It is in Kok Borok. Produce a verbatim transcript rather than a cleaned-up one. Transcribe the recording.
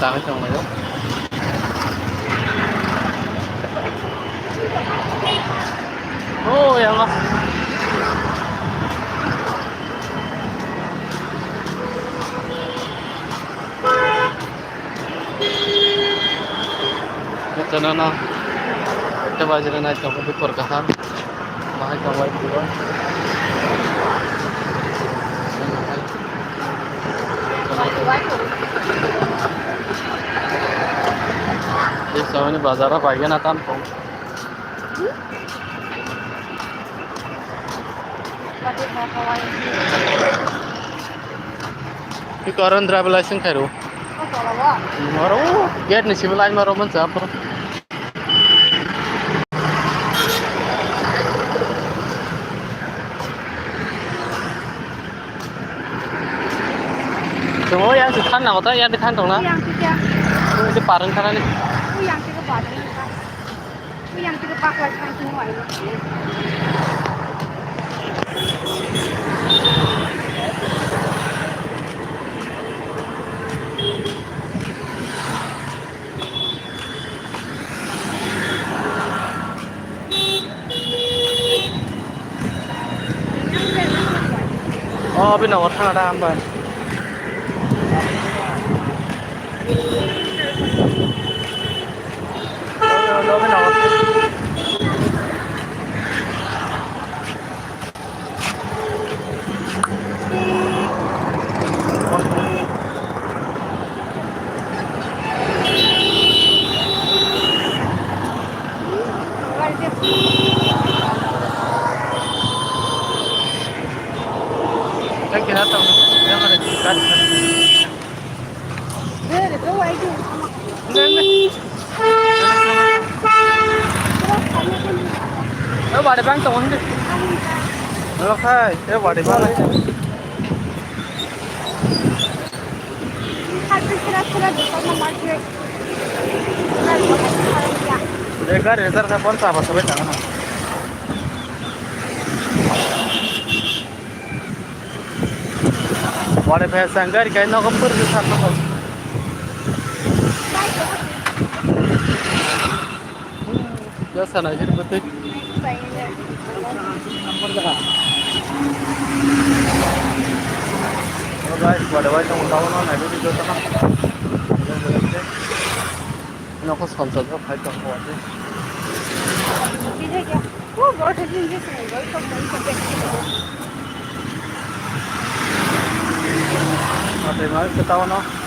Tangwi tonglaio. Oh, yang ah. Ito na na. Ito ba jina na ito ko bikor kaham. Bahai tongbai puro. Ito ni bazar bai gana tam kong. Iko aro driver license khairo. Oro gate ni simi line maro mancha. Tong yang se than na kota yang de than tong na. Yang se kya? Itu parang than ni. Yang se ke parang. Yang se ke pak lai than tu mai. Oh, bini nogo thangna da hambai. Oh, bini nogo. Eh, bari bang tongo hindi. Hello, hi. Eh, bari bang. Eh, gari reserve ka pon saba sabai tangana. Wale phai sang gari kai nogo pur di sat nogo. Ya sana jir betul. Oh guys, wale wale tong tong no na video tong. Nokho sontok phai tong ko ate. Ate ma se tao no.